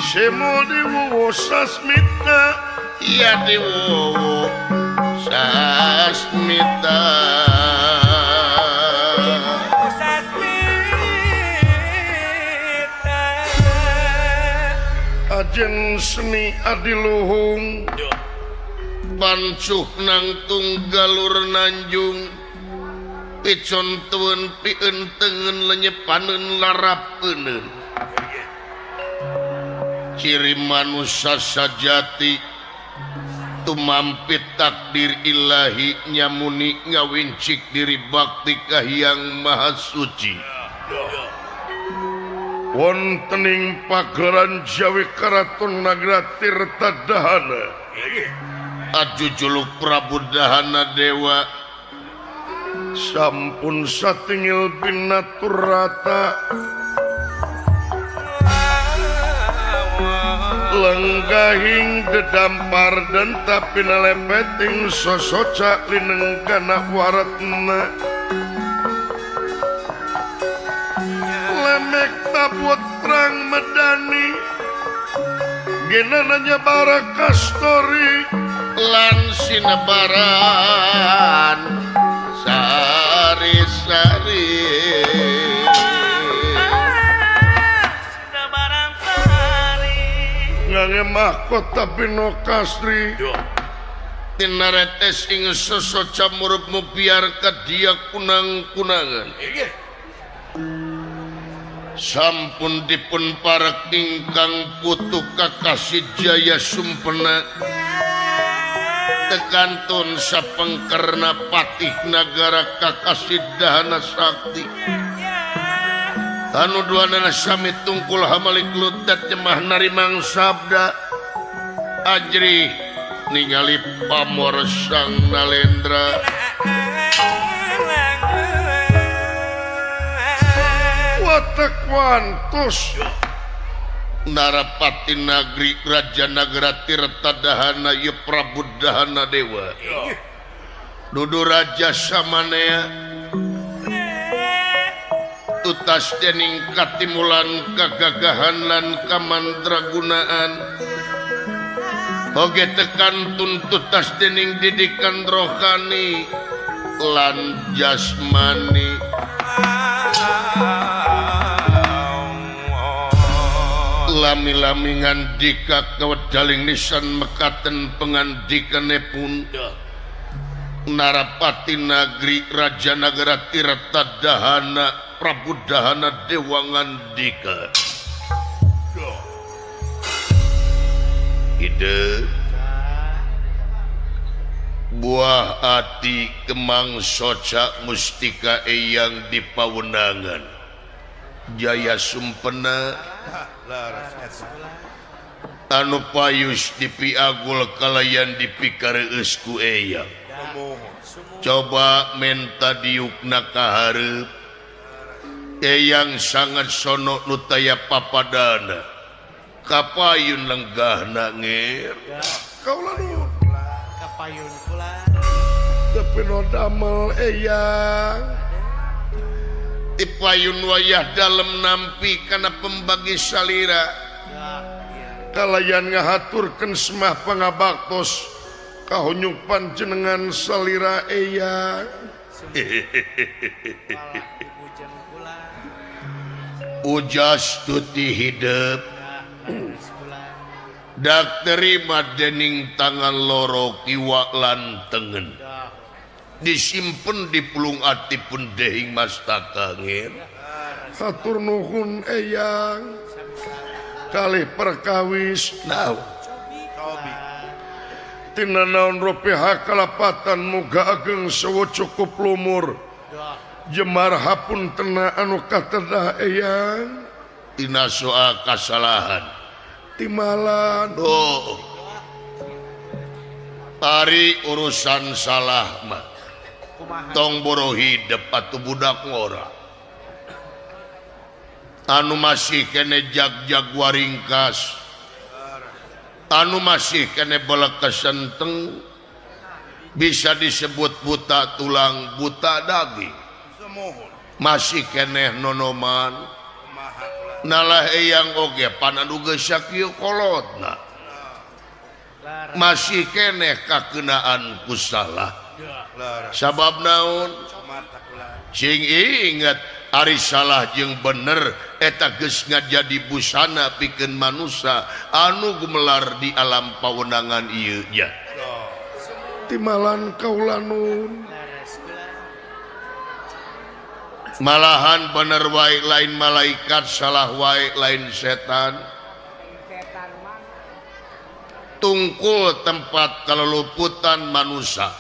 Semu diwuwu sasmita iya diwuwu sasmita Ajeng seni adiluhung pancuh nangtung galur nanjung piconteun pientengen lenyepaneun larapeunun ciri manusia sajati tumampit takdir ilahi nyamuni ngawincik diri bakti ka Hyang Maha Suci. Wontening pagelaran Jawi Karaton Nagara Tirta Dahana aju juluk Prabu Dahana Dewa sampun satingil binaturata lenggahing dedampar dan tapi nalepeting sosoca linenggana waratna lemek tabuat perang medani genananya barakastori lan sinebaran sari-sari sinebaran sari ngange mahkota Bino Kasri tinaretes ing sosoca murupmu biar kadia kunang-kunangan sampun dipun parek ingkang putu kakasih Jaya Sumpena tekantun sapengkerna patih nagara kakasih Dahana Sakti anu duanana sami tungkul hamalik lutet jemah narimang sabda ajrih ningali pamor Sang Nalendra watekwantus Narapati Nagri Raja Nagara Tirta Dahana ye Prabu Dahana Dewa dudu raja samanea tutas dening katimulan kagagahan lan kamandragunaan oge tekan tuntutas dening didikan rohani lan jasmani lami-lami ngandika kawedaling nisan mekaten pengandikanipun Narapati Nagri Raja Nagara Tirta Dahana Prabu Dahana Dewa ngandika ide buah ati kemang soca mustika eyang di pawenangan Jaya Sumpena anu payus dipiagul kalayan dipikareus ku eyang coba menta diukna ka hareup eyang sangat sono nu taya papadana kapayun lenggahna ngir kaula nuhun kapayun kula tapi no damel eyang tipayun wayah dalem nampi kana pembagi salira kalayan ngahaturkeun semah pangabaktos kahunyuk panjenengan salira eyang ujas tuti hidup dak terima dening tangan loro kiwa lan tengen disimpen di pulung ati pun dehing mastaka ngir hatur nuhun eyang kalih perkawis naon tina naon rupiah kalapatan muga ageng sewu cukup lumur jemar hapun tena anu katedah eyang tina soal kasalahan timalan oh tari urusan salah mah tong boro hidep atuh budak ngora anu masih kene jag-jag waringkas anu masih kene belekesenteng bisa disebut buta tulang buta daging masih keneh nonoman Nalah eyang oge pan anu geus sakieu kolotna. Masih keneh kakenaan ku salah. Sabab naon? Sing inget ari salah jeung bener eta geus ngajadi busana pikeun manusa anu gumelar di alam pawenangan ieu nya. Timalan kaula nun. Malahan bener wae lain malaikat, salah wae lain setan. Tungkul tempat kaleluputan manusia,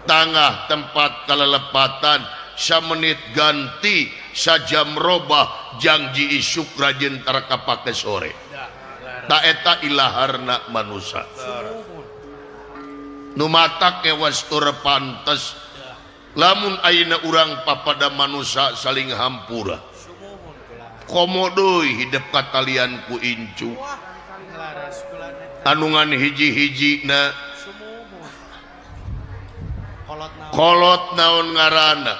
tangah tempat kalelepatan, samenit ganti sajam robah jangji isuk rajin tarakapake sore. Ta eta ilaharna manusia. Nu matak wastur pantes lamun ayeuna urang papada manusia saling hampura. Komo deui hidep katalian ku incu. Anungan hiji-hijina kolot naon ngaranna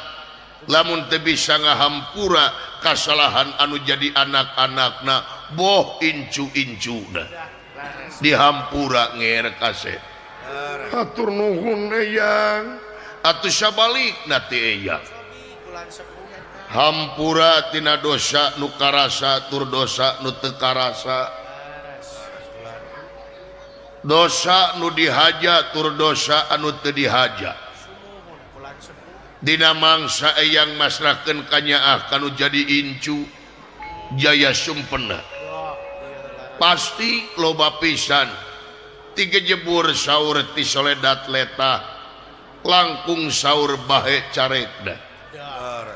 lamun teu bisa ngahampura kasalahan anu jadi anak-anakna boh incu-incuna dihampura nger kasep. Hatur nuhun eyang. Atuh sabalikna ti eyang hampura tina dosa nu karasa tur dosa nu teu karasa, dosa nu dihaja tur dosa anu teu dihaja. Dina mangsa eyang masrahkeun kanyaah kanu jadi incu Jaya Sumpena pasti loba pisan tiga jebur saur ti soledat letah langkung saur bahe carekna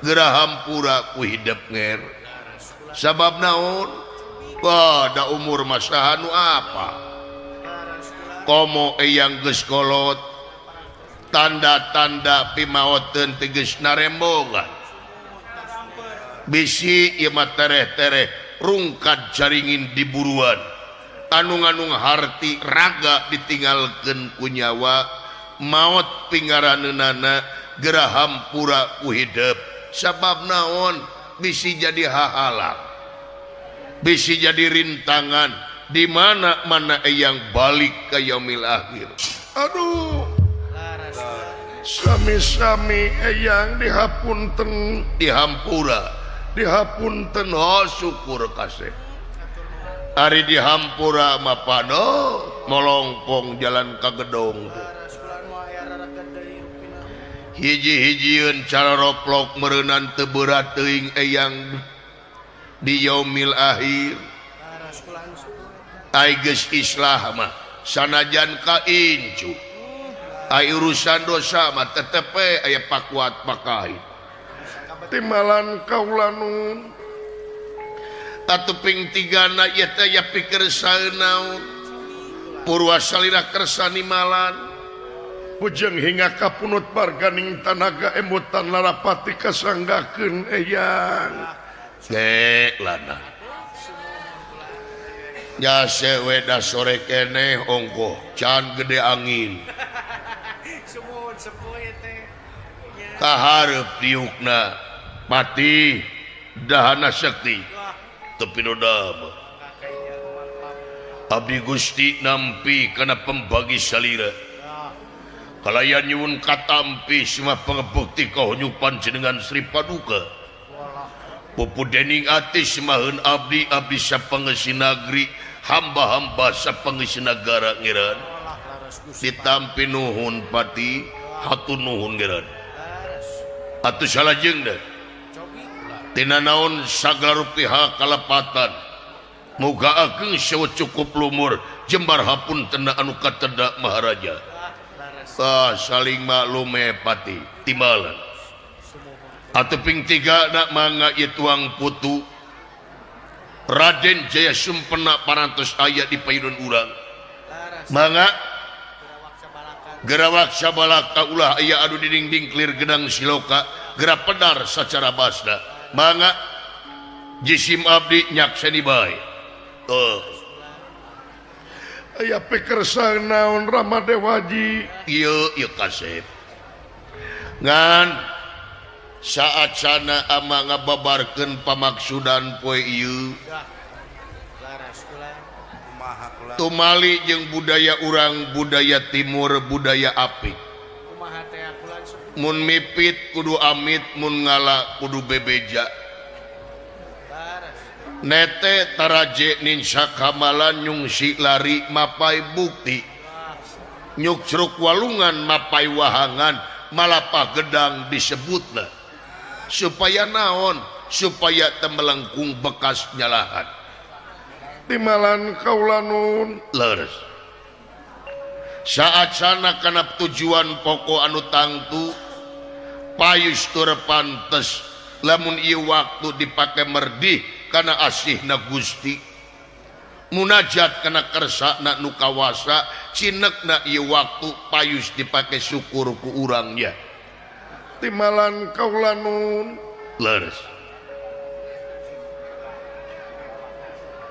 geura hampura ku hidep nger. Sabab naon? Wah, da umur masa anu apa? Komo eyang geus kolot tanda-tanda pimaoteun teh geus narembongan bisi ieu mah tereh-tereh rungkad caringin di buruan anu-nganung harti raga ditinggalkeun ku nyawa maot pinggaraneunana geura hampura ku hidep. Sabab naon? Bisi jadi hahalang, bisi jadi rintangan di mana mana eyang balik ke yaumil akhir. Aduh, sami-sami eyang dihapunten, dihampura, dihapunten. Oh syukur kasih. Ari dihampura mapano molongpong jalan ka gedong. Hiji-hijieun cara roplok meureunan teu berat teuing eyang di yaumil akhir. Ai geus islah mah sanajan ka incu. Ai urusan dosa mah tetep we aya pakuat pakait. Timalan kaula nun. Tatuping tigana ieu teh aya pikir saeunaun. Purwa salira kersa nimalan. Bujeng hingga kapunut barganing tanaga emutan larapati kasanggakeun eyang. Dek lana. Jase weda sore keneh ongkoh can gede angin. Kaharep diukna pati dahana sekti tepi dodama. Abdi Gusti nampi kana pembagi salira. Kalayan nyuwun katampi semah pangebukti kahonyupan jenengan Sri Paduka. Pupu dening ati semaheun abdi abdi sapangeusi nagri hamba-hamba sapangeusi nagara ngiran. Ditampi nuhun pati hatur nuhun ngiran. Atuh salajengna tina naon sagala rupiha kalepatan muga ageng sewa cukup lumur jembar hapuntena anu kateda Maharaja. Ah, saling maklume pati timbalan. Atuh ping tiga nak mangga ieu tuang putu Raden Jaya Sumpena parantos aya di payudun urang. Mangga gerawak sabalaka ulah aya anu dinding clear gedang siloka gerak pedar sacara basna. Mangga jisim abdi nyakseni bae. Aya pikersa naon Rama Dewaji ieu ieu kasep. Ngan Saat sana ama ngababarkeun pamaksudan poe ieu. Tumali jeung budaya urang, budaya timur, budaya apik. Mun mipit kudu amit, mun ngala kudu bebeja. Nete taraje ninsa kamalan nyungsi lari mapai bukti. Nyukcruk walungan mapai wahangan malapah gedang disebutna. Supaya naon? Supaya temelengkung bekas nyalahan. Timalan kaula nun. Leres. Saat sana kana tujuan pokok anu tangtu payus tur pantes lamun ieu waktu dipake merdih kana asihna Gusti. Munajat kana kersana nu kawasa cinekna ieu waktu payus dipake syukur ku urangnya. Timalan kaula nun. Leres.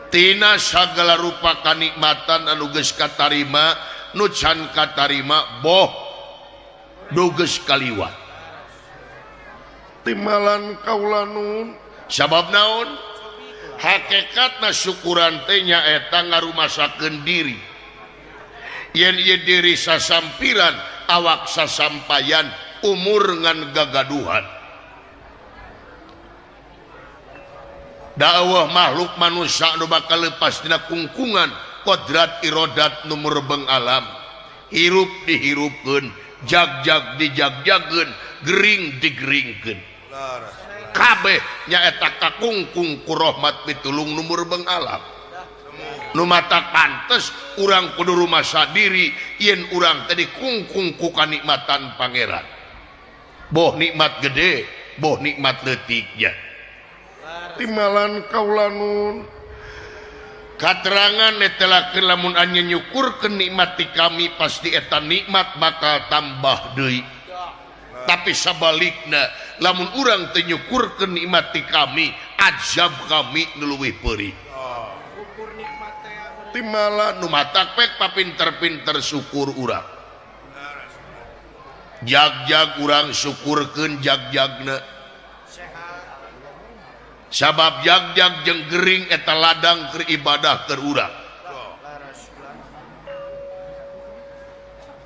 Tina sagala rupa kanikmatan anu geus katarima nu can katarima boh nu geus kaliwat. Timalan kaula nun. Sabab naon? Hakikatna syukuran teh nyaeta ngarumasakeun diri. Yen ieu diri sasampiran, awak sasampayan, umur ngan gagaduhan. Dakwah makhluk manusia nu bakal lepas dina kungkungan kodrat irodat nu murebeng alam. Hirup dihirupkeun, jagjag dijagjageun, gering digeringkeun. Kabeh nyaeta kakungkung ku rahmat pitulung nu murebeng alam. Nu matak pantes urang kudu rumasa diri yen urang teh dikungkung ku kanikmatan pangeran. Boh nikmat gede, boh nikmat leutiknya. Timalan kaula nun. Katerangan netelakeun lamun anjeun nyukurkeun nikmat ti kami pasti eta nikmat bakal tambah deui. Tapi sabalikna lamun urang teu nyukurkeun nikmat ti kami, azab kami nu leuwih peurih. Timalan nu matak pek papinter-pinter syukur urang. Jagjag urang syukurkeun jagjagna. Sabab jagjag jeung gering eta ladang keur ibadah keur urang.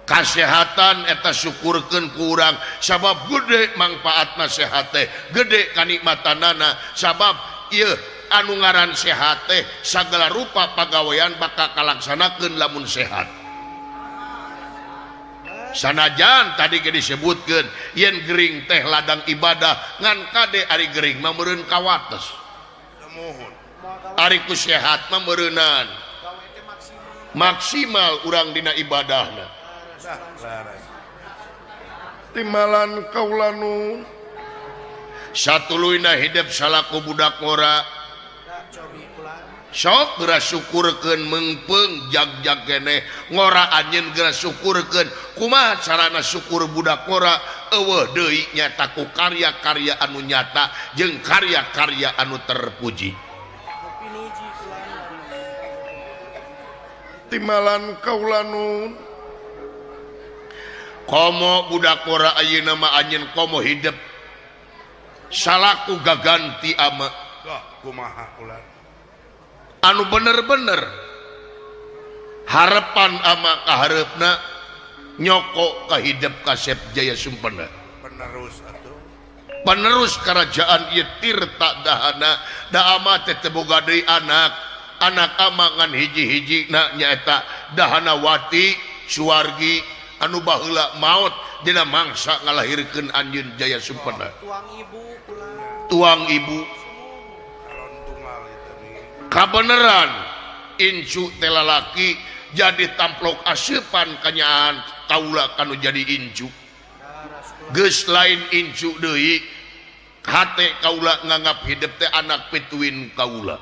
Kasehatan eta syukurkeun ku urang sabab gede mangpaatna sehat teh, gede kanikmatanana sabab ieu anu ngaran sehat teh sagala rupa pagawean bakal kalaksanakeun lamun sehat. Sanajan tadi ge disebutkeun yen gering teh ladang ibadah ngan kade ari gering mah meureun kawates. Ari ku sehat mah meureunan maksimal urang dina ibadahna. Timalan kaula nun. Satuluyna hidup salaku budak ngora sok geura syukurkeun meungpeung jagjag keneh ngora anjeun geura syukurkeun. Kumaha carana syukur budak ngora? Eueuh deui nyata ku karya-karya anu nyata jeung karya-karya anu terpuji. Timalan kaula nun. Komo budak ngora ayeuna mah anjeun komo hidup salaku gaganti ama. Kumaha ulah anu bener-bener harapan ama kaharepna nyoko kahidep kasep Jaya Sumpena penerus atuh penerus kerajaan ieu Tirta Dahana da ama teh teu boga deui anak anak ama ngan hiji-hijina nyaeta Dahanawati Suwargi anu baheula maot dina mangsa ngalahirkeun anjeun Jaya Sumpena. Tuang ibu kula tuang ibu kabeneran incu teh lalaki jadi tamplok aseupan kanyaan kaula kanu jadi incu. Geus lain incu deui hate kaula nganggap hidup teh anak pituin kaula.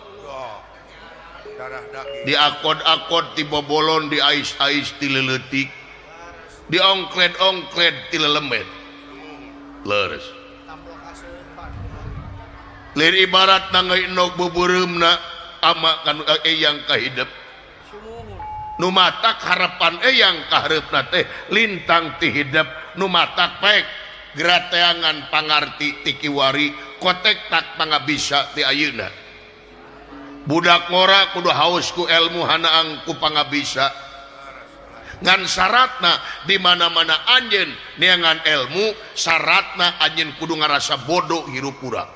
Di akod-akod ti bobolon di ais-ais ti leuletik di ongkled-ongkled ti lelemet. Leres. Lir ibarat nangei nog beubeuremna ama kanu eyang kahidep. Nu matak harapan eyang kahareupna teh lintang ti hidep nu matak pek Gerateangan pangarti tikiwari kotek tak pangabisa ti ayeuna. Budak ngora kudu haus ku ilmu hanaang ku pangabisa. Ngan syaratna di mana-mana anjeun neangan ilmu, syaratna anjeun kudu ngarasa bodoh hirup urang.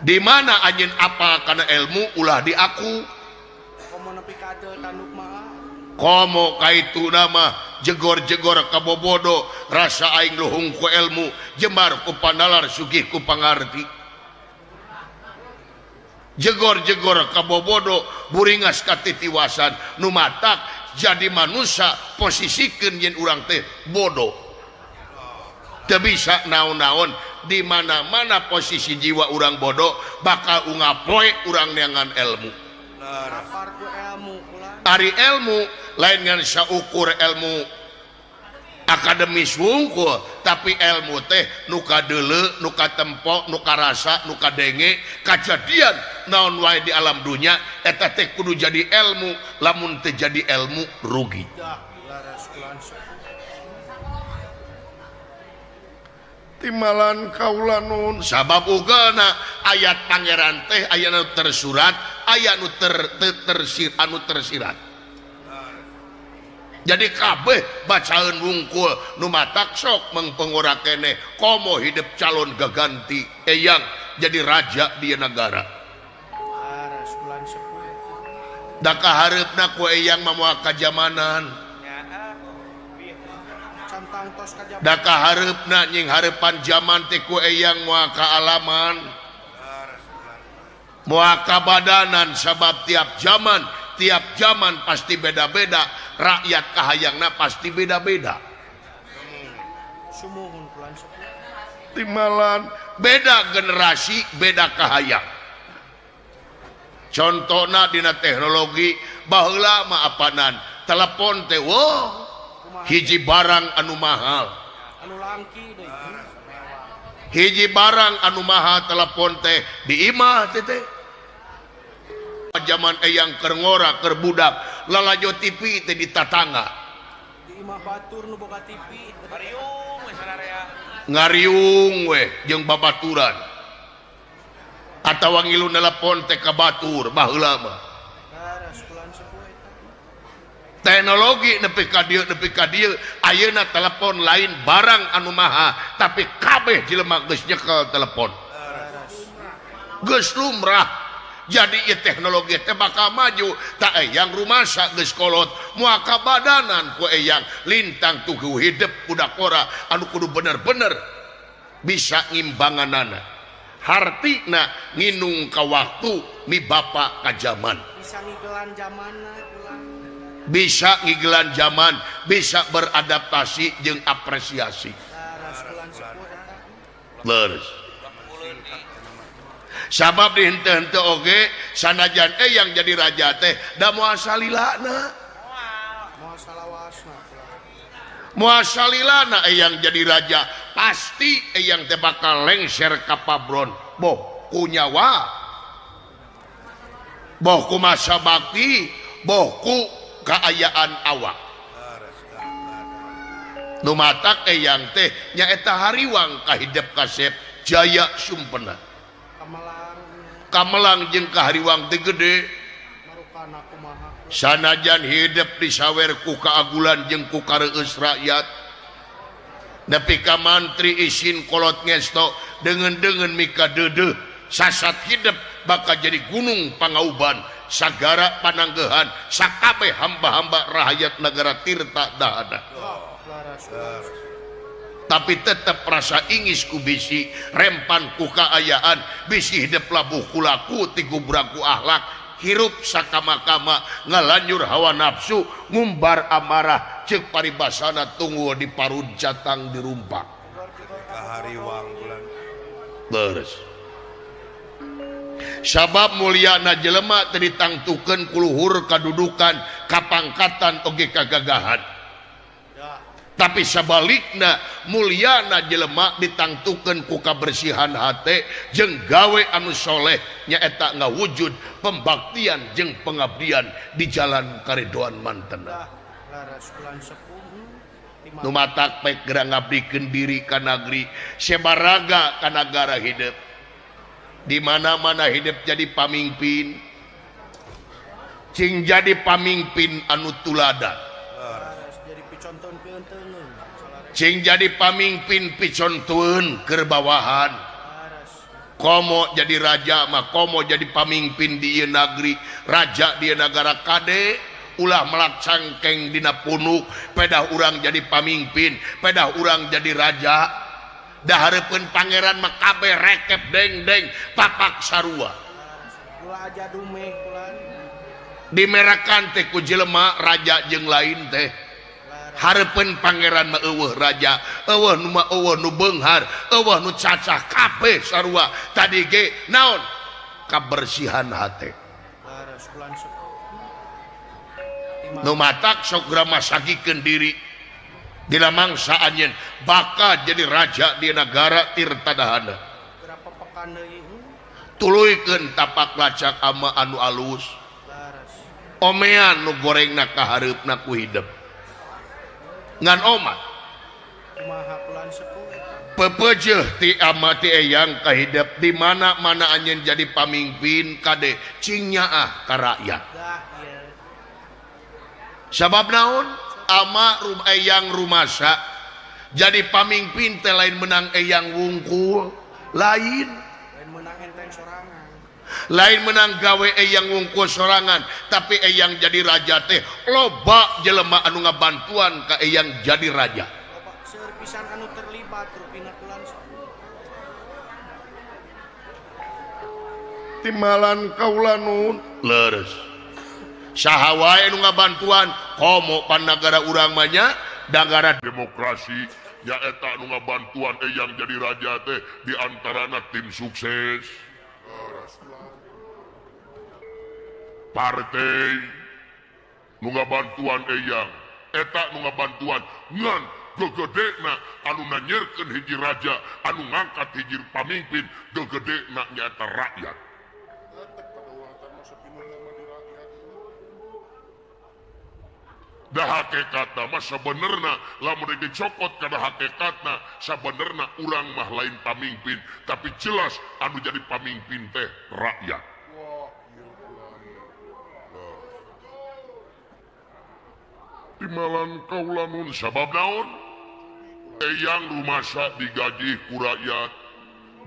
Di mana anjeun apal kana ilmu ulah diaku. Komo kaitu nama jegor-jegor kabobodo rasa aing luhung ku ilmu jembar ku panalar sugih ku pangarti. Jegor-jegor kabobodo buringas katitiwasan nu matak jadi manusia posisikeun yen urang teh bodoh. Teu bisa naon-naon di mana-mana posisi jiwa urang bodoh bakal ungapoe urang neangan ilmu. Ari ilmu lain ngan saukur ilmu akademis wungkul, tapi ilmu teh nu kadeuleu, nu katempo, nu karasa, nu kadenge kajadian naon wae di alam dunya eta teh kudu jadi ilmu, lamun teu jadi ilmu rugi. Timalan kaula nun sabab ugeuna ayat pangeran teh aya nu tersurat, aya nu anu tersirat. Jadi kabeh bacaan wungkul nu matak sok mengpengora keneh komo hidup calon gaganti eyang jadi raja di negara. Da kahareupna ku eyang mah moal kajamanan. Da kahareupna nying hareupan jaman teh ku eyang moal kaalaman. Moal kabadanan sabab tiap zaman pasti beda-beda, rakyat kahayangna pasti beda-beda. Timalan beda generasi, beda kahayang. Contohna dina teknologi baheula mah apanan telepon teh wah hiji barang anu mahal. Hiji barang anu mahal telepon teh di imah teh teh. Zaman eyang keur ngora keur budak lalajo TV teh di tatangga. Di imah batur nu boga TV. Ngariung we sararea. Ngariung we jeung babaturan. Atawa ngilu nelepon teh ka batur baheula mah. Teknologi nepi ka dieu ayeuna telepon lain barang anu maha tapi kabeh jelema geus nyekel telepon. Geus lumrah. Jadi ieu teknologi teh bakal maju tak eyang rumasa geus kolot moal kabadanan ku eyang lintang tugu hidup budak ora anu kudu bener-bener bisa ngimbanganana hartina nginung ka waktu mi bapa ka jaman bisa ngigelan jamanna bisa ngigelan jaman bisa beradaptasi jeung apresiasi. Leres. Sabab di henteu-henteu oge sanajan yang jadi raja teh da moal salilana. Moal salilana yang jadi raja pasti eyang teh bakal lengser ka pabron. Boh ku nyawa, boh ku masa bakti, boh ku kaayaan awak. Nu matak eyang teh nyaeta hariwang kahidep kasep jaya sumpena. Kamelang jeung kahariwang teh gede. Sanajan hidup disawer ku kaagulan jeung ku kareueus rakyat. Nepi ka mantri isin kolot ngesto deungeun-deungeun mika deudeuh sasat hidup bakal jadi gunung pangauban sagara pananggehan sakabeh hamba-hamba rahayat negara Tirta Dahana. Tapi tetap rasa ingis ku bisi rempan ku kaayaan bisi hidup labuh kulaku tigubraku akhlak hirup sakama-kama ngalanjur hawa nafsu ngumbar amarah ceuk paribasana tunggu di parud catang dirumpak terus sabab mulyana jelema teu ditangtukeun ku luhur kadudukan kapangkatan oge kagagahan. Tapi sabalikna mulyana jelema ditangtukeun ku kabersihan hate jeung gawe anu soleh nyaeta ngawujud pembaktian jeung pengabdian di jalan karidoan mantena. Nu matak pek geura ngabdikeun diri ka nagri, sebaraga ka nagara hidup. Di mana-mana hidup jadi pamimpin. Cing jadi pamimpin anu tuladan. Cing jadi pamimpin picontueun keur bawahan. Komo jadi raja mah komo jadi pamimpin di ieu nagri, raja di ieu nagara kade ulah melak cangkeng dina punuk, pedah urang jadi pamimpin, pedah urang jadi raja. Dahareupeun pangeran mah kabeh rekep deng-deng papak sarua. Ulah aja dumeh kulan. Dimerakan teh ku jelema raja jeung lain teh. Hareupeun pangeran mah eueuh raja, eueuh nu mah eueuh nu beunghar, eueuh nu cacah kabeh sarua. Tadi ge naon? Kabersihan hate. Nu matak sok geura masagikeun diri dina mangsa anjeun bakal jadi raja di nagara Tirtadahana. Tuluykeun tapak lacak ama anu alus. Omean nu gorengna ka hareupna ku hidep. Ngan omat. Pepejeuh ti ama ti eyang ka hidep di mana-mana anjeun jadi pamimpin kade cing nyaah ka rakyat. Sabab naon? Ama eyang rumasa jadi pamimpin teh lain menang eyang wungkul, lain. Lain menang gawe eyang wungkul sorangan, tapi eyang jadi raja teh loba jelema anu ngabantuan ka eyang jadi raja. Seueur pisan anu terlibat rupina kulan. Timalan kaula nun leres. Saha wae nu ngabantuan komo pan nagara urang mah nya nagara demokrasi nyaeta anu ngabantuan eyang jadi raja teh di antarana tim sukses. Partai nu ngabantuan eyang eta nu ngabantuan ngan gegedena anu nanyerkeun hiji raja anu ngangkat hiji pamimpin gegedena nyaeta rakyat. Da hakikatna mah sabenerna lamun dicokot kana hakikatna sabenerna urang mah lain pamimpin tapi jelas anu jadi pamimpin teh rakyat. Timalan kaula nun sabab naon? Eyang rumasa digaji ku rakyat,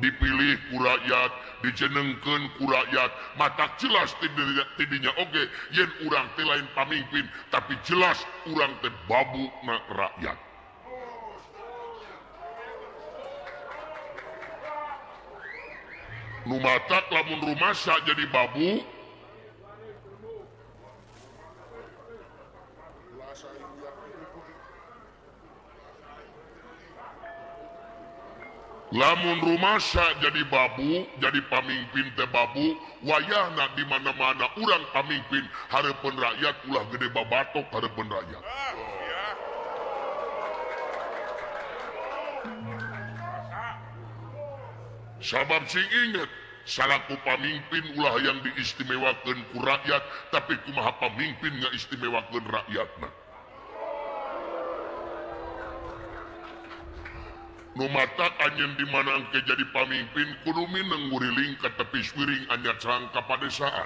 dipilih ku rakyat, dijenengkeun ku rakyat, matak jelas tidinya oge yen urang teh lain pamimpin tapi jelas urang teh babu na rakyat. Nu matak lamun rumasa jadi babu lamun rumasa jadi babu, jadi pamimpin teh babu, wayahna di mana-mana urang pamimpin hareupeun rakyat ulah gede babatok hareupeun rakyat. Sabab sing inget, salaku pamimpin ulah yang diistimewakeun ku rakyat, tapi kumaha pamimpin ngaistimewakeun rakyatna. Nu matak anjeun di mana engke jadi pamimpin kudu mineng nguriling ka tepi wiring anyacang ka padesaan.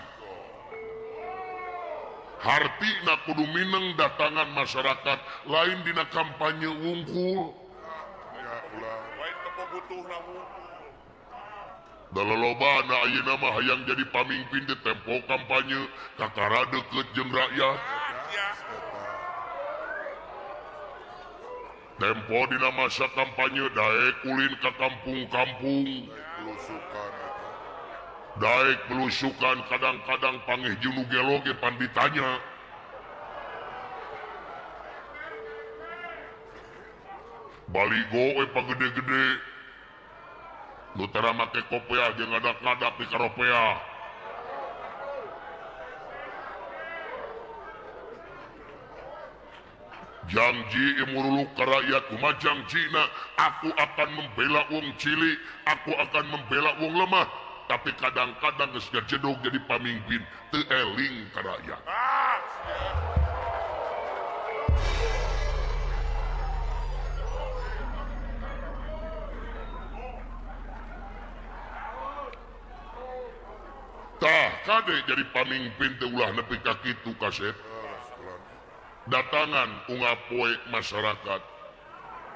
Hartina kudu mineng datangan masyarakat lain dina kampanye wungkul. Da lolobana ayeuna mah hayang jadi pamimpin di tempo kampanye kakara deukeut jeung rakyat. Tempo dina masa kampanye daek ulin ka kampung-kampung, daek belusukan kadang-kadang pangih jeung nu gelo ge pan ditanya. Baligo we pagede-gede, nu tara make kopeah jeung ngadak-ngadak di karopeah. Janji imuruluk ke rakyat kumaha janjina, aku akan membela wong cilik, aku akan membela wong lemah, tapi kadang-kadang geus gajedog jadi pamimpin teu eling ka rakyat. kade jadi pamimpin teh ulah nepi ka kitu kasep. Datangan unggal poe masyarakat.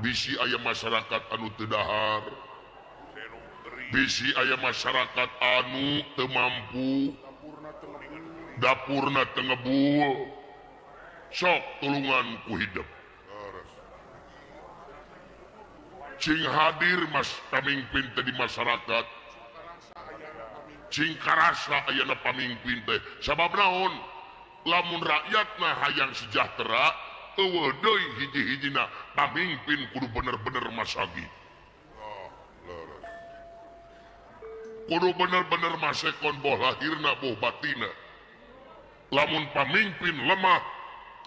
Bisi aya masyarakat anu teu dahar. Bisi aya masyarakat anu teu mampu. Dapurna teu ngebul. Sok tulungan ku hidup. Cing hadir mas pamimpin teh di masyarakat. Cing karasa ayana pamimpin teh. Sabab naon? Lamun rakyatna hayang sejahtera, eueuh deui hiji-hijina pamimpin kudu bener-bener masagi. Kudu bener-bener masekon boh lahirna boh batina. Lamun pamimpin lemah,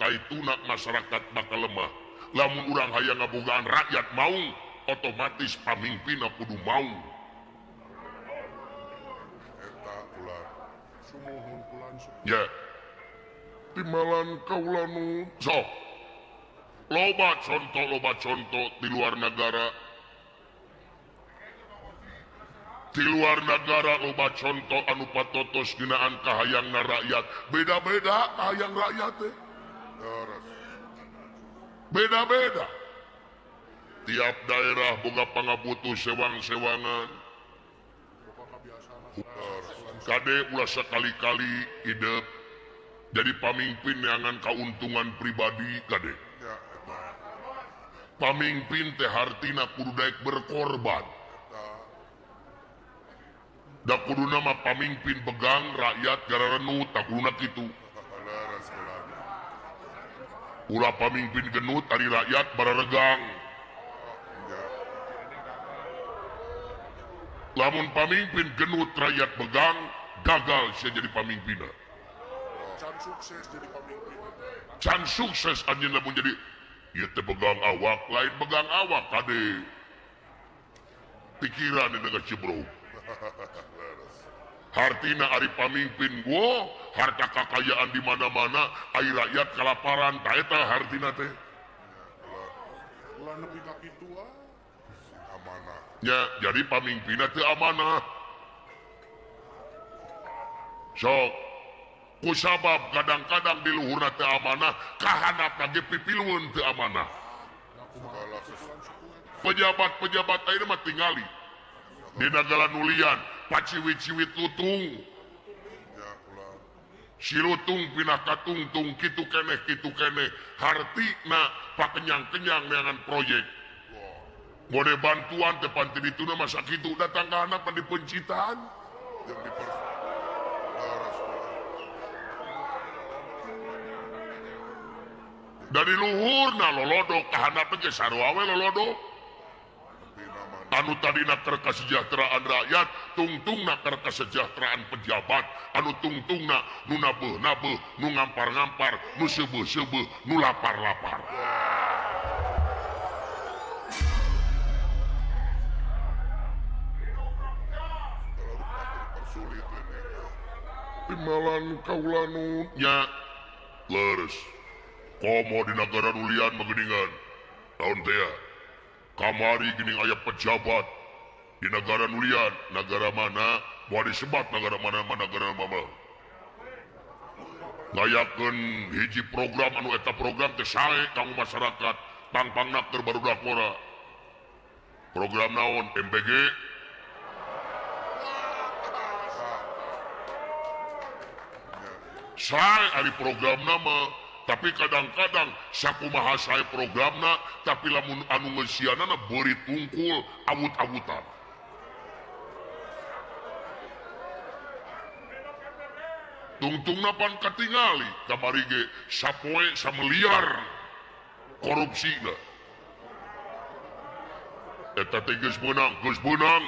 kaituna masyarakat bakal lemah. Lamun urang hayang ngabogaan rakyat maung, otomatis pamimpinna kudu maung. Ya, timalan kaulanu sok loba contoh di luar negara. Di luar negara loba contoh anu patotos ginaan kahayangna rakyat. Beda-beda kahayang rakyat teh. Beda-beda. Tiap daerah boga pangabutuh sewang-sewangan. Kade ulah sekali-kali hidup jadi pamimpin neangan kauntungan pribadi kade. Pamimpin teh hartina kudu daek berkorban. Da kuduna mah pamimpin begang rakyat gara renut, tak kuduna kitu. Ulah pamimpin genut ari rakyat bararegang. Lamun pamimpin genut rakyat begang, gagal sia jadi pamimpinna. Can sukses jadi pamimpin. Can sukses anjeun lamun jadi ieu teh begang awak, lain begang awak kade. Pikiran ieu geus cibrug. Hartina ari pamimpin gua, harta kakayaan di mana-mana, ari rakyat kalaparan, ta eta hartina teh. Ulah nepi ka kitu ah. Amanah. Ya, jadi pamimpinna teu amanah. Sok kusabab kadang-kadang di luhurna teu amanah, kahandapna ge pipilueun teu amanah. Pejabat-pejabat ayeuna mah tingali di nagara nulian, paciwit-ciwit lutung. Si lutung pindah katungtung kitu keneh hartina pakenyang-kenyang neangan proyek. Mode bantuan teh panti dituna masa kitu datang ka handap di pencitaan. Dari luhurna lolodok ka handap ge sarua we lolodok. Anu tadina keur kasejahteraan rakyat, tungtungna keur kesejahteraan pejabat, anu tungtungna nu nabeuh-nabeuh, nu ngampar-ngampar, nu seubeuh-seubeuh, nu lapar-lapar. Timalan kaulanu nya leres. Komo di nagara nulian mageningan tahun teh kamari geuning aya pejabat di negara nulian, negara mana moal disebat negara mana negara mana. Ngayakeun hiji program anu eta program teh sae kanggo masyarakat, pang-pangna keur barudak ngora. Program naon? MBG. Sae ari programna mah, tapi kadang-kadang sakumaha sae programna, tapi lamun anu ngeusianana beurit tungkul awut-awutan. Tungtungna pan katingali kamari ge sapoe sameliar korupsina. Eta teh geus meunang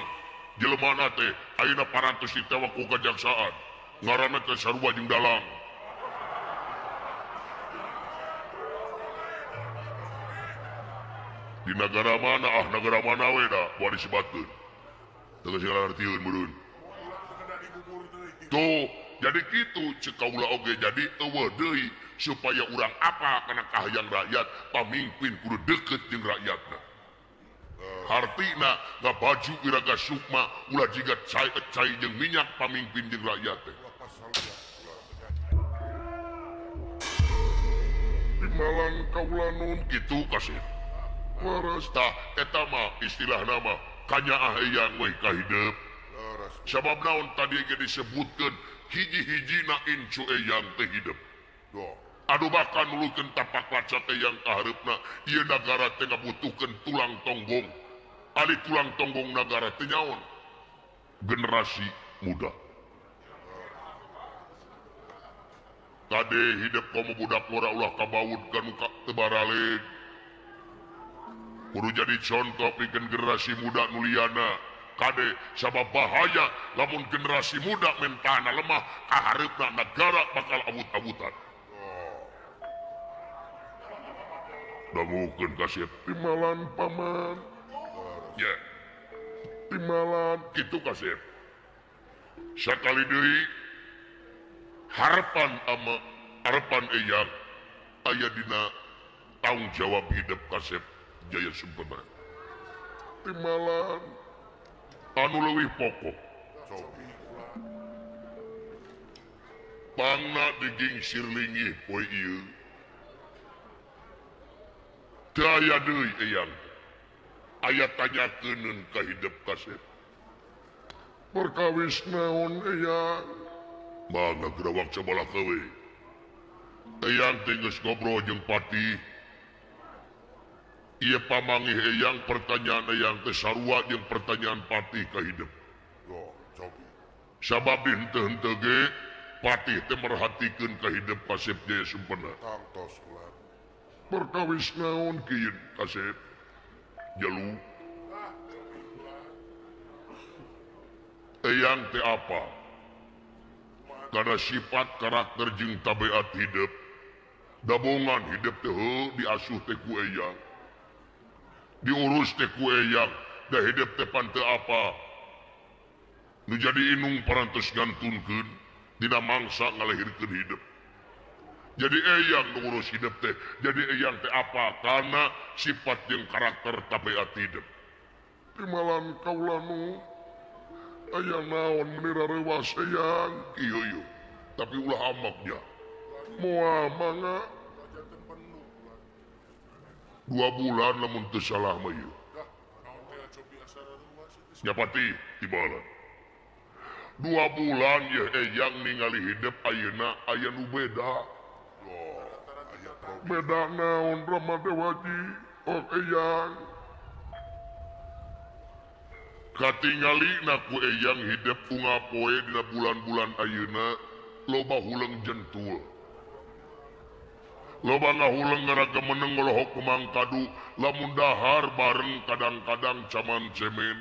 jelemana teh ayeuna parantos ditewak ku kejaksaan. Ngaranna teh sarua jeung dalang. Di negara mana ah negara mana we da moal disebatkeun. Teu geus ngartieun meureun. Tuh, jadi kitu ceuk kaula oge jadi eueuh deui supaya urang apa kana kahayang rakyat, pamimpin kudu deukeut jeung rakyatna. Hartina ngabaju iraga sukma ulah jiga cai jeung minyak pamimpin jeung rakyat teh. Timalan kaula nun kitu kasih. Leres tah eta mah istilah nama kanyaah eyang we ka hidup. Sabab naon tadi ge disebutkeun hiji-hijina incu eyang teh hidup. Aduh bahkan nulukeun tapak lacak eyang ka hareupna ieu nagara teh ngabutuhkeun tulang tonggong. Ari tulang tonggong nagara teh nyaon? Generasi muda. Kade hidup komo budak ngora ulah kabaud kanu teu baraleg. Kudu jadi contoh pikeun generasi muda nu liana. Kade sabab bahaya lamun generasi muda mentana lemah kahareupna nagara bakal abut-abutan. Dangukeun kasih timalan paman. Ya. Timalan kitu kasih. Sakali deui harapan ama harapan eyang aya dina tanggung jawab hidup kasep Jaya Sumpena. Timalan anu leuwih pokok. Pangna digingsir linggih poe ieu. Teu aya deui eyang. Aya tanyakeun ka hidup kasep. Perkawis naon eyang? Mangga gerawak sabalah kewe. Eyang teh geus ngobrol jeung Patih. Ieu pamangih eyang pertanyaan eyang teh sarua jeung pertanyaan Patih ka hidup. Sabab henteu-henteu ge Patih teh merhatikeun ka hidup kasep Jaya Sumpena. Perkawis naon kieu kasep? Jalu. Eyang teh apa? Karena sifat karakter jeung tabiat hidup dabongan hidup teh diasuh teh ku eyang, diurus teh ku eyang, da hidup teh pan teu apa nu jadi inung parantos gantunkeun dina mangsa ngalahirkeun hidup. Jadi eyang nu ngurus hidup teh, jadi eyang teh apa karena sifat jeung karakter tabiat hidup. Timalan kaula nu aya naon meni rarewas eyang kieu ieu, tapi ulah amaknya moal mangga 2 bulan lamun teu salah mah ieu. Nya Patih timalan 2 bulan ye eyang ningali hidup ayeuna aya nu beda. Beda naon Rama Dewaji? Oh eyang katingali na ku eyang hidup unggal poe dina bulan-bulan ayeuna loba huleng jentul, loba ngahuleng ngaraga meneng ngolohok kumangkadu, lamun dahar bareng kadang-kadang caman cemen,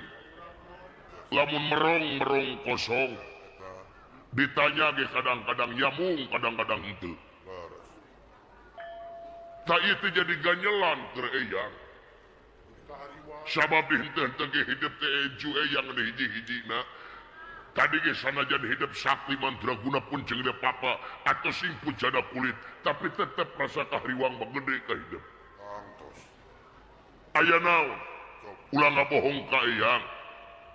lamun merong-merong kosong, ditanya ge kadang-kadang yamung kadang-kadang henteu. Tak ieu teh jadi ganyelan keur eyang. Sabab henteu-henteu ge hidup teh eju eyang di hiji-hijina. Tadi ge sanajan hidup sakti mandraguna pun jeung papa atau sing pujana kulit, tapi tetep rasa kahriwang mah gede ka hidup. Aya naon? Ulah ngabohong ka eyang.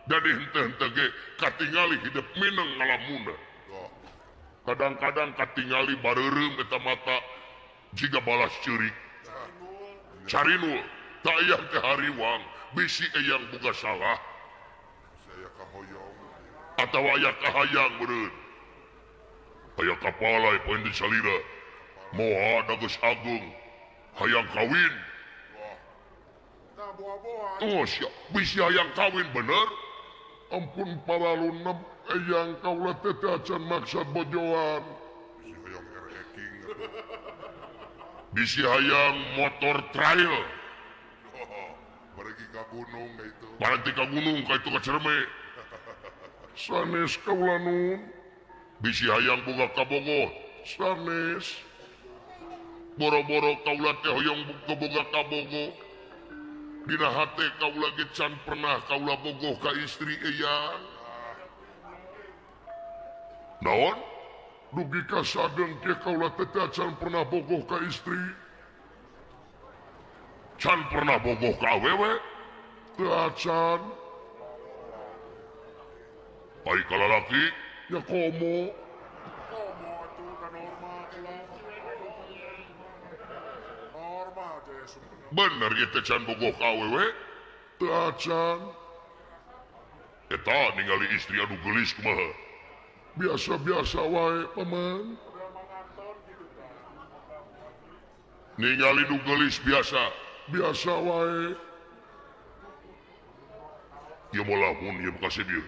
Jadi henteu-henteu ge katingali hidup mineng ngalamuna. Kadang-kadang katingali bareureum eta mata jiga balas ceurik. Carinul tak eyang teh hariwang, bisi eyang boga salah. Atau aya kahayang meureun. Aya kapalai poe di salira. Moha geus agung, hayang kawin. Oh sia, bisi hayang kawin bener. Ampun paralunep eyang kaula teh acan maksad bojoan. Bisi hayang motor trail. Pergi ka gunung ka itu. Berarti ka gunung ka itu ka Cereme. Sanes kaula nun. Bisi hayang boga kabogoh. Sanes. Boro-boro kaula teh hoyong boga kabogoh. Dina hate kaula ge can pernah kaula bogoh ka istri eyang. Naon? Dugi ka sadeung ge kaula teh can pernah bogoh ka istri. Can pernah bogoh ka awewe? Teu acan. Ai ka lalaki nya komo. Bener ieu teh can bogoh ka awewe? Teu acan. Eta ningali istri anu geulis kumaha? Biasa-biasa wae paman. Ningali nu geulis biasa, biasa wae. Ieu moal lamun ieu kasih dieu.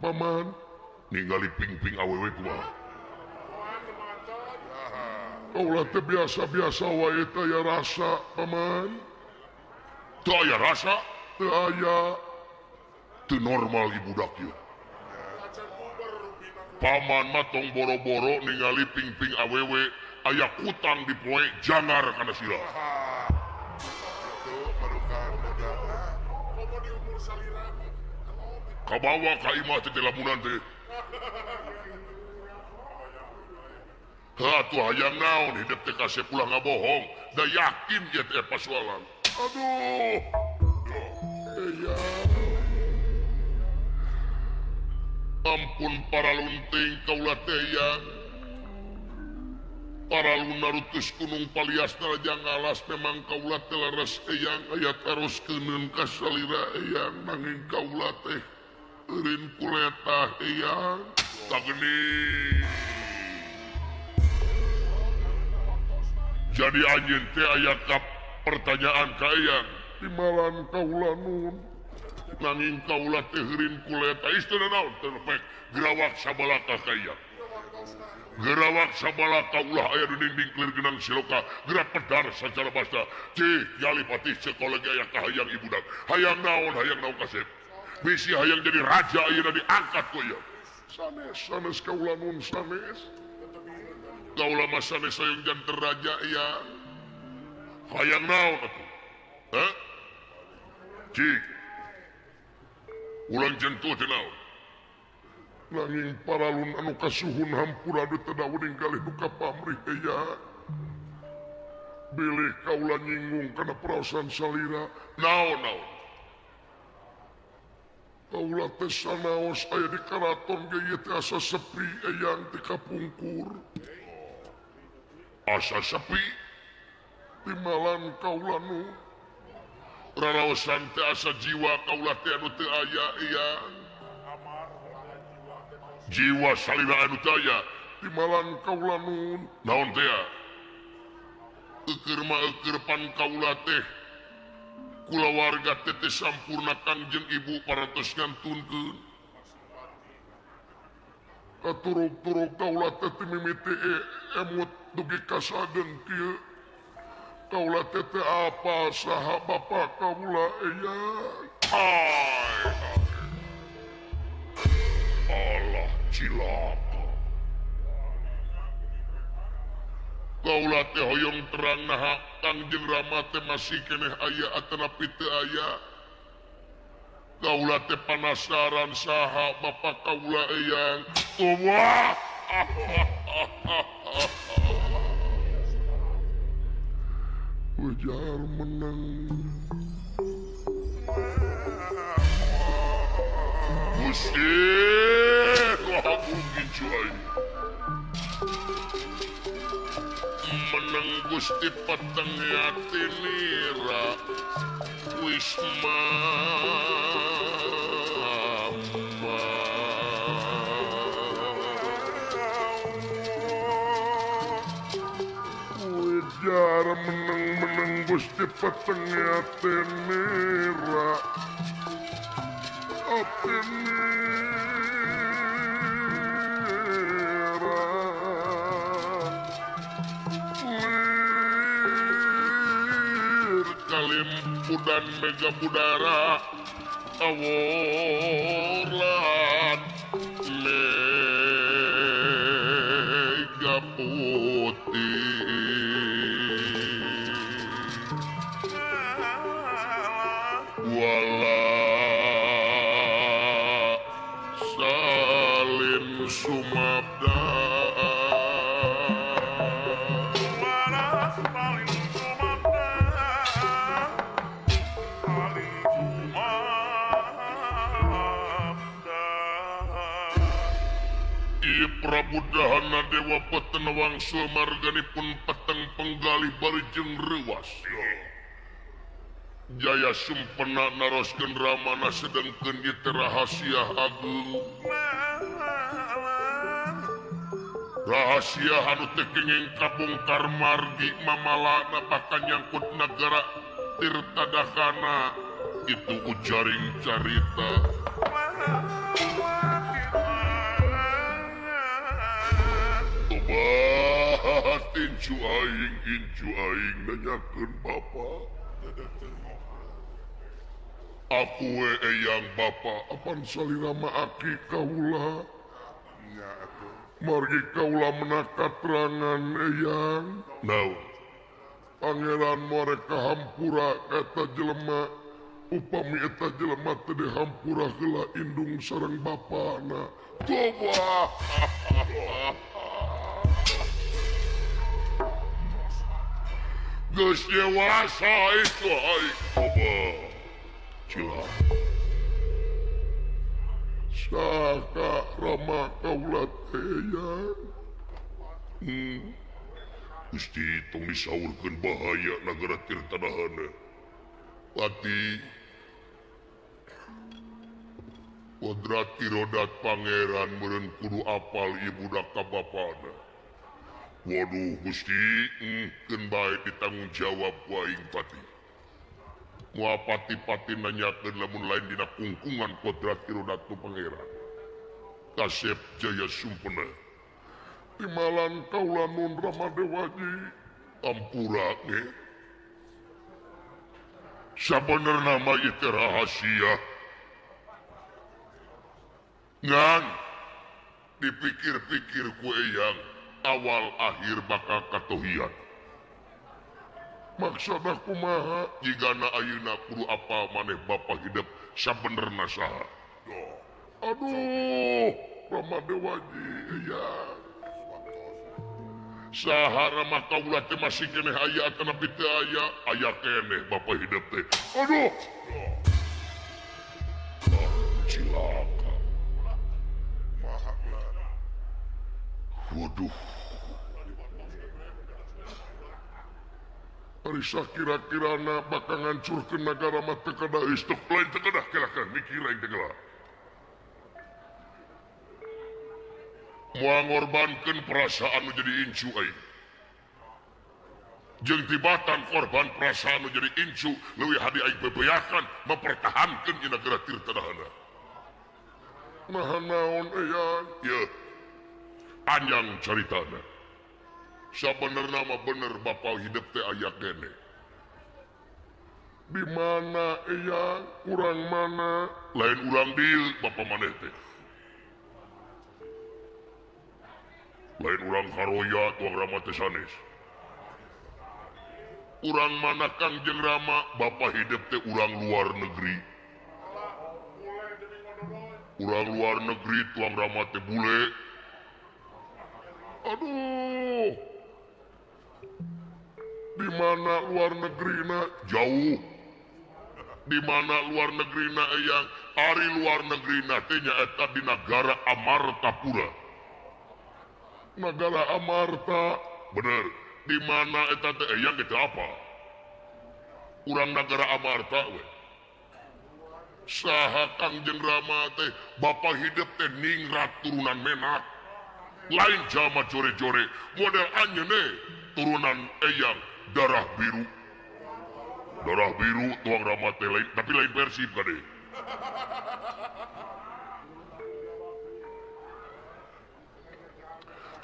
Paman, ningali ping-ping awewe kumaha? Kaula teh biasa-biasa wae teh aya rasa, paman. Teu aya rasa, teu aya. Teu normal ieu budak ieu. Paman mah tong boro-boro ningali ping-ping awewe aya kutang di poe jangar kana sirah. Kabawa ka imah teh lamunan teh. Heuh atuh hayang naon hidup teh kasep ulah ngabohong, da yakin ieu teh pasualan. Aduh. Eyang. Ampun para lunting kaula teh eyang. Para lunarutus gunung palias naraja ngalas memang kaula teh leres eyang aya terus keuneun ka salira eyang nanging kaula teh eureun kuletah eyang. Tageni. Jadi anjeun teh aya ka pertanyaan ka eyang timalan kaula nun nanging kaula teh eureun kuletah istana naon teu pek gerawak sabalaka ka eyang. Gerawak sabalaka ulah aya di dinding kelir genang siloka gerak pedar sacara basta cih yali patih sekolah aya kahayang ibudak hayang naon kasep bisi hayang jadi raja ayeuna diangkat ku ieu sanes sanes kaula nun sanes kaula mah sanes hayang janten raja ieu hayang naon atuh heh cik ulang jentuh teh naon nanging paralun anu kasuhun hampura teu daweuning galih duka pamrih eyang bilih kaula nyinggung kana perasaan salira naon naon kaula teh sanaos aya di karaton ge ieu teh asa sepi eyang teh kapungkur asa sepi timalan kaula nu raraosan teh asa jiwa kaula teh anu teu aya eyang jiwa salira anu teu aya timalan kaula nun naon teh eukeur mah eukeur pan kaula teh kulawarga teh teh sampurna Kangjeng Ibu parantos ngantunkeun katurug-turug kaula teh teu mimiti emut dugi ka sageung kieu kaula teh teu apa saha bapa kaula eyang. Allah cilaka kaula teh hoyong terang naha Kangjeng Rama teh masih keneh aya atanapi teu aya kaula teh panasaran saha bapa kaula eyang wah ujar menang Gusti wah mungkin cuai menang Gusti peteng atinira wisma ujar menang-menang Gusti peteng atinira atinira kalimpudan mega budara awor lan mega putih wala salin sumabda Prabu Dahana Dewa Peten wangsul marganipun peteng penggalih bari jeung reuwas. Jaya Sumpena naroskeun ramana sedengkeun ieu teh rahasia ageung. Rahasia anu teu kenging kabongkar margi mamalana bahkan nyangkut nagara Tirtadahana itu ujaring carita. Tobat incu aing nanyakeun bapa. Aku we eyang bapa apan salira mah aki kaula. Margi kaula menak katerangan eyang. Naon? Pangeran more kahampura kata jelema upami eta jelema teu dihampura heula indung sareng bapana. Toba. Geus dewasa itu aing toba. Cilaka. Saka Rama kaula teh eyang. Gusti tong disaurkeun bahaya nagara Tirtadahana. Pati kodrat irodat pangeran meureun kudu apal ieu budak ka bapana. Waduh Gusti, keun bae ditanggung jawab ku aing Pati. Moal pati-pati nanyakeun lamun lain dina kungkungan kodrat irodat tu pangeran. Kasep Jaya Sumpena. Timalan kaula nun Rama Dewaji ampura ge. Sabenerna mah ieu teh rahasia. Ngan dipikir-pikir ku eyang awal akhir bakal katohian. Maksudna kumaha jigana ayeuna kudu apal maneh bapa hidup sabenerna saha. Aduh, Rama Dewaji eyang. Saha Rama kaula teh masih keneh aya atanapi teu aya, aya keneh bapa hidup teh. Aduh. Cilaka. Waduh. Ari sakira-kirana bakal ngancurkeun nagara mah teu kedah istuk lain teu kedah kira-kira mikir aing teh geula. Moal ngorbankeun perasaan nu jadi incu aing. Jeung tibatan korban perasaan nu jadi incu leuwih hadi aing bebeakan mempertahankeun ieu nagara Tirtadahana. Maha naon eyang? Yeuh. Panjang caritana. Sabenerna mah bener bapa hidup teh aya keneh. Di mana eyang? Urang mana? Lain urang dieu bapa maneh teh. Lain urang karoya tuang Rama teh sanes. Urang mana Kangjeng Rama? Bapa hidup teh urang luar negeri. Urang luar negeri tuang Rama teh bule. Aduh. Di mana luar negerina? Jauh. Di mana luar negerina eyang? Ari luar negerina teh nyaeta di nagara Amartapura. Nagara Amarta, bener. Di mana eta teh eyang gitu apa? Urang nagara Amarta we. Saha Kangjeng Rama teh bapa hidup teh ningrat turunan menak. Lain jalma jore-jore, model anjeun turunan eyang darah biru. Darah biru tuang Rama teh lain, tapi lain Persib kade.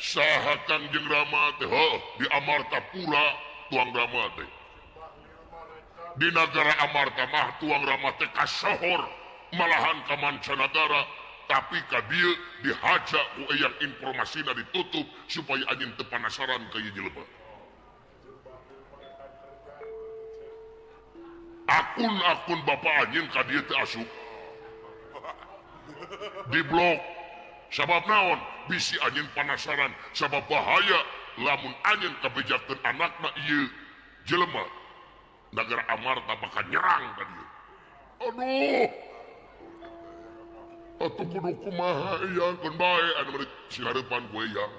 Saha Kangjeng Rama teh heuh di Amartapura tuang Rama teh. Di nagara Amarta mah tuang Rama teh kasohor malahan ka mancanagara, tapi ka dieu dihaja ku eyang informasina ditutup supaya anjeun teu panasaran ka ieu jelema. Akun-akun bapa anjeun ka dieu teu asup. Diblok. Sabab naon? Bisi anjeun panasaran, sabab bahaya lamun anjeun kabejakeun anakna ieu jelema. Nagara Amarta bakal nyerang ka dieu. Aduh. Atuh kudu kumaha eyang? Keun bae anu bari sihareupan ku eyang.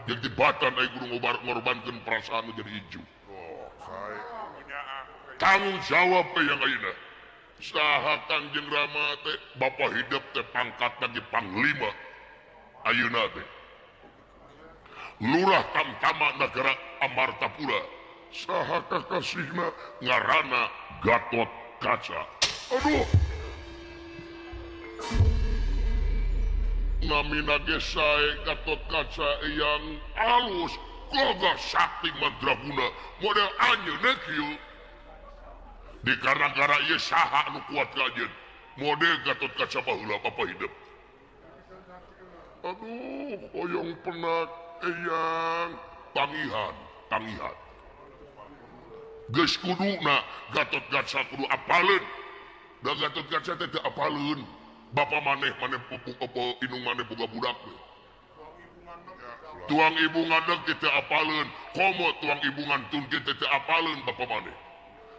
Jeung tibatan aing kudu ngorbankeun perasaan nu jadi hiju. Oh, sae. Tanggung jawab yang ayeuna. Saha Kangjeng Rama teh Bapak hidup teh pangkat lagi panglima ayeuna teh. Lurah Tamtama Nagara Amartapura. Saha kakasihna ngaranna Gatot Kaca. Aduh. Namina ge sae Gatot Kaca yang alus gagah sakti mandraguna model anjeunna kieu. Di gara-gara ieu saha anu kuat ka anjeun model Gatot Kaca baheula Bapak hidup. Aduh, hoyong penak eyang tangihan, tangihan. Geus kuduna Gatot Kaca kudu apaleun. Da Gatot Kaca teh teu apaleun. Bapak maneh maneh pupuk inung maneh boga budak we. Tuang ibu ngadeg teu apaleun, komo tuang ibu ngantun ge teu apaleun bapak maneh.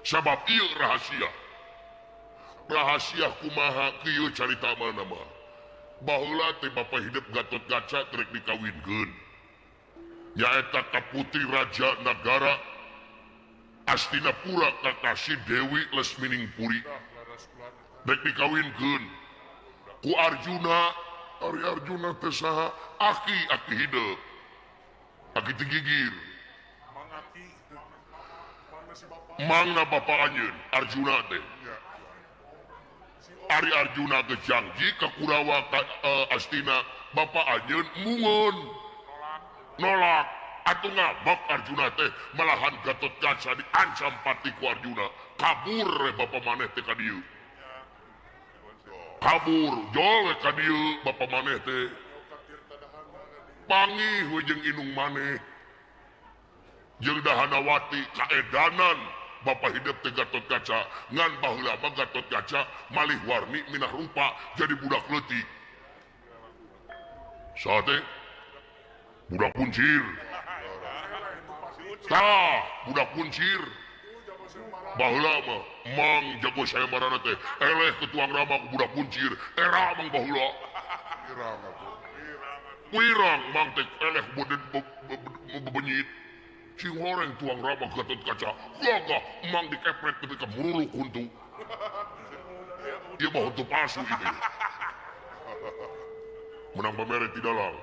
Sabab ieu rahasia. Rahasia kumaha kieu carita mana mah. Baheula teh bapak hidup Gatot Kaca rek dikawinkeun. Nyaeta ka putri raja nagara Astinapura kakasih Dewi Lesminingpuri. Rek dikawinkeun ku Arjuna. Ari Arjuna teh saha? Aki aki hidup. Aki teu gigir. Mangga bapak anjeun Arjuna teh. Ari Arjuna ge janji ka Kurawa ka Astina, bapak anjeun mungun. Nolak. Atuh ngabak Arjuna teh malahan Gatot Kaca diancam pati ku Arjuna. Kabur we bapak maneh teh ka dieu. Kabur jol we ka dieu bapak maneh teh. Pangih we jeung inung maneh. Jeung Dahanawati kaedanan bapak hidup teh Gatot Kaca ngan baheula mah Gatot Kaca malih warni minah rupa jadi budak leutik. Saha teh? Budak kuncir. Tah, budak kuncir. Baheula mah mang jago sayembarana teh eleh ke tuang rama ku budak kuncir, era mang baheula. Wirang mang teh eleh bebenyit. Sing horeng tuang rama Gatot Kaca gagah mang dikepret ketika muruluk huntu. Ieu mah huntu palsu ini. Menang pamere ti dalang.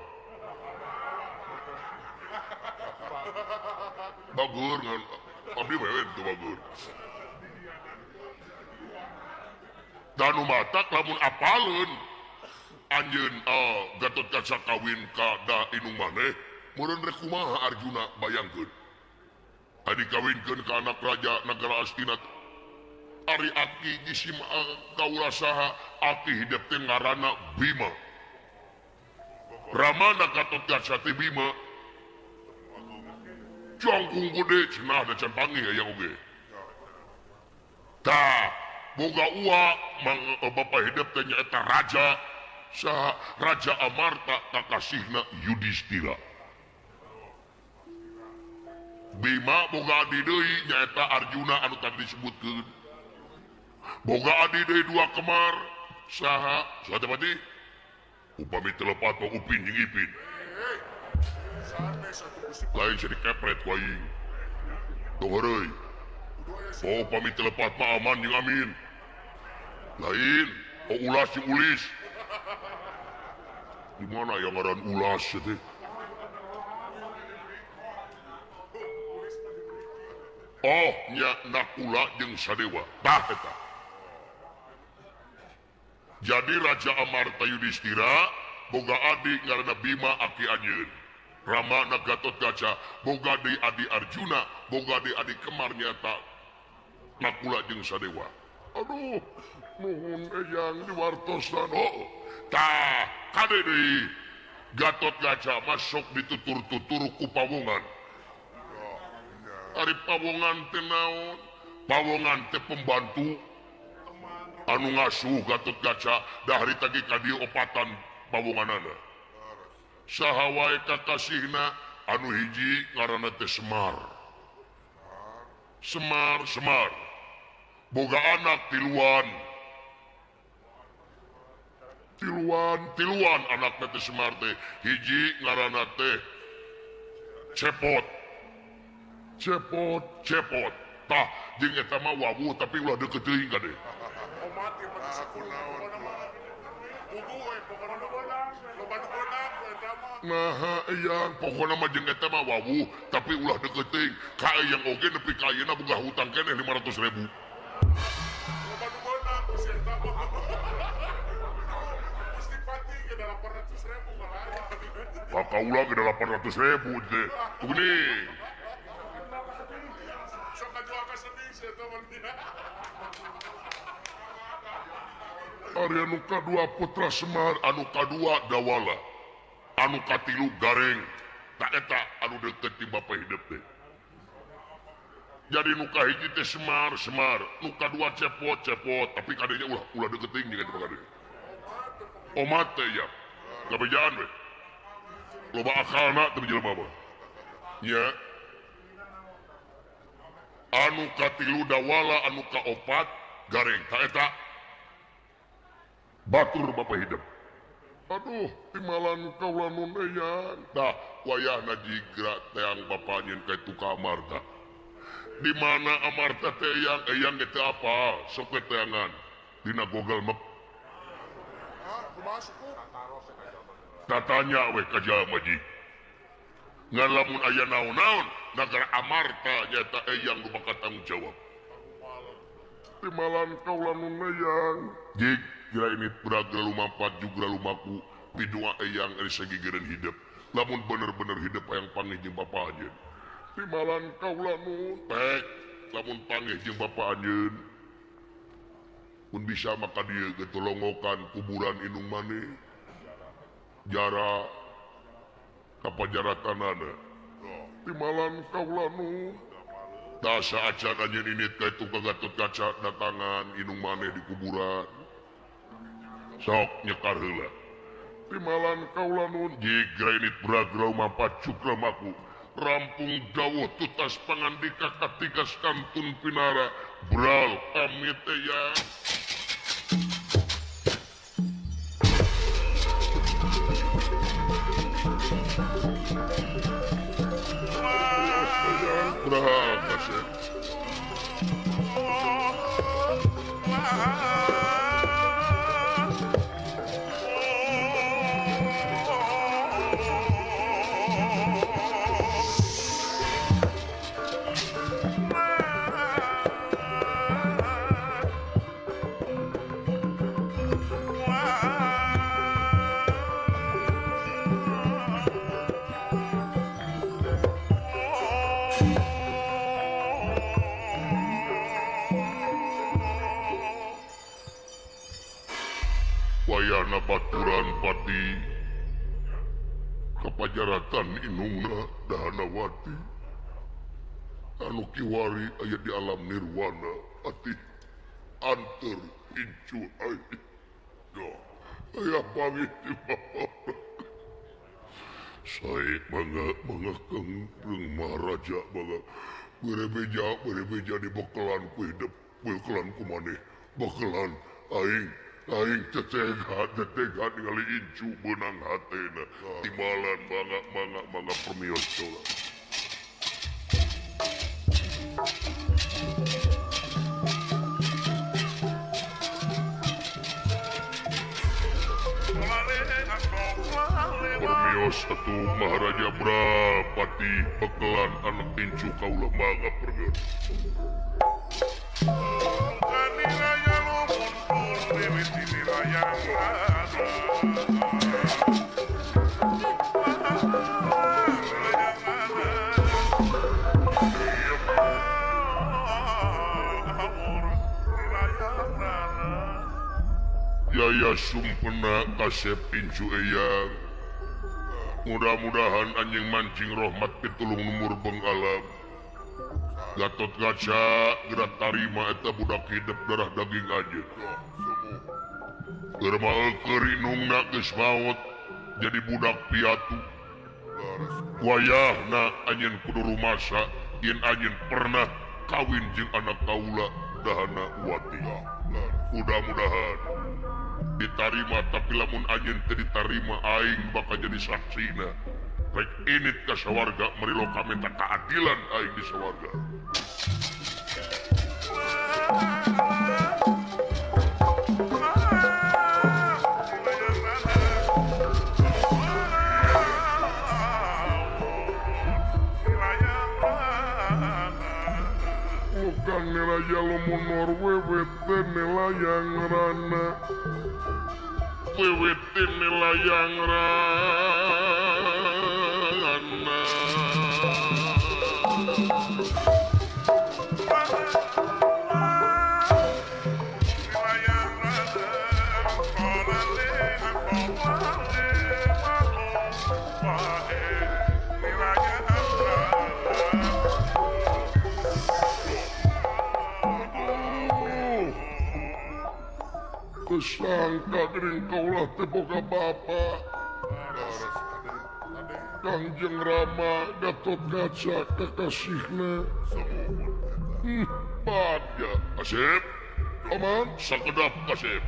Bagur ngan abdi wewe teu bagur. Danu matak lamun apaleun anjeun Gatot Kaca kawin ka da inung maneh meureun rek kumaha Arjuna bayangkeun. Adi kawinkeun ka anak raja nagara Astina. Ari aki jisim kaula saha aki hidup teh ngaranna Bima. Ramana Gatot Kaca teh Bima. Jangkung gede cenah da can panggih aya oge. Tah, boga ua mang bapak hidup teh nyaeta raja saha Raja Amarta kakasihna Yudhistira. Bima boga adi deui nyaeta Arjuna anu tadi disebutkeun. Boga adi deui dua kemar saha saha teh pati? Upami teu lepat mah Upin jeung Ipin. Lain jadi kepret ku aing. Tong heureuy. Oh upami teu lepat mah aman jeung amin. Lain, oh ulas jeung ulis. Di mana yang ngaran ulas teh? Oh nya Nakula jeung Sadewa. Tah eta. Jadi Raja Amarta Yudhistira boga adik ngaranna Bima aki anjeun. Ramana Gatot Kaca boga deui adi Arjuna boga deui adi kemar nyata Nakula jeung Sadewa. Aduh, nuhun eyang diwartosan. Oh, tah kade deui Gatot Kaca masuk ditutur-tutur ku pawongan. Ari pawongan teh naon? Pawongan teh pembantu anu ngasuh Gatot Kaca da harita ge ka dieu opatan pawonganana. Saha wae kakasihna anu hiji ngaranna teh Semar. Semar, Semar. Boga anak tiluan. Tiluan, tiluan anakna teh Semar teh. Hiji ngaranna teh Cepot. Cepot, Cepot. Tah jeung eta mah wawuh tapi ulah deukeut teuing kade. Omat ieu mah sakunaon. Bubu we pokona nu beunang, loba nu beunang eta mah. Naha eyang pokona mah jeung eta mah wawuh tapi ulah deukeut teuing. Ka eyang oge nepi ka ayeuna boga hutang keneh 500.000. Loba nu beunang ku si eta mah. Gusti Pati ge 800.000 malah. Ka kaula ge 800.000 teh. Tugni. Sok kajual ka sedih si eta mah. Arya nu kadua putra Semar, anu kadua Dawala, anu katilu Gareng. Tak eta anu deukeut ti bapa hidup teh. Jadi nu kahiji teh Semar, Semar, nu kadua Cepot, Cepot, tapi kadenya ulah ulah deukeut teuing jeung eta kade. Omat teh ya. Kabejaan we. Loba akalna teh jelema mah. Nya. Anu katilu Dawala, anu kaopat Gareng. Tak eta batur bapa hidup. Aduh, timalan kaula nun eyang. Tah, wayahna jigra teang bapa nyeun ka itu ka Amarta. Di mana Amarta teh eyang? Eyang ge teu apa? Sok we teangan dina Google Map. Tatanya we ka jalma ji. Ngan lamun aya naon-naon, nagara Amarta nyaeta eyang nu bakal tanggung jawab. Timalan kaula nun eyang. Jig kira ini beraga lumampat juga lumaku pidua eyang ari sagigireun hidup. Lamun bener-bener hidup hayang panggih jeung bapa anjeun. Timalan kaula nun pek lamun panggih jeung bapa anjeun. Mun bisa maka dieu ge tolongokan kuburan indung maneh. Jara kapajaratanana. Timalan kaula nun tah saacan anjeun init ka itu ka Gatot Kaca datangan indung maneh di kuburan. Sok nyekar heula. Timalan kaula nun jigra init bragra mampat cukra maku. Rampung dawuh tutas pangandika katigas kantun pinara. Bral pamit ya. Bral kasih. Wayana baturan pati kapajaratan inungna Dahanawati anu kiwari aya di alam nirwana ati anter incu aing aya pamit di bapa sae mangga mangga kang maharaja mangga berebeja di bekelan ku hidup bekelan ku maneh bekelan aing aing tetega ningali incu beunang hatena timbalan mangga mangga mangga permios heula. Permios atuh Maharaja Brapati bekelan anak incu kaula mangga permios. Yaya Sumpena kasep incu eyang. Mudah-mudahan anjing mancing rahmat pitulung numur bengalam. Gatot Kaca gerak tarima eta budak hidup darah daging aja. Keur maeukeun inungna geus maot jadi budak piatu. Wayahna anjeun kudu rumasa yen anjeun pernah kawin jeung anak kaula Dahana Wati. Mudah-mudahan ditarima, tapi lamun anjeun teu ditarima aing bakal jadi saksina. Rek init ka sawarga meriloka minta keadilan aing di sawarga. Tukang nilaya lumunur wewete nilayang rana wewete nilayang rana. Kesangka gering kaulah teh boga bapa Kangjeng Rama Gatotkaca kekasihna Padya Asep aman sakedap Asep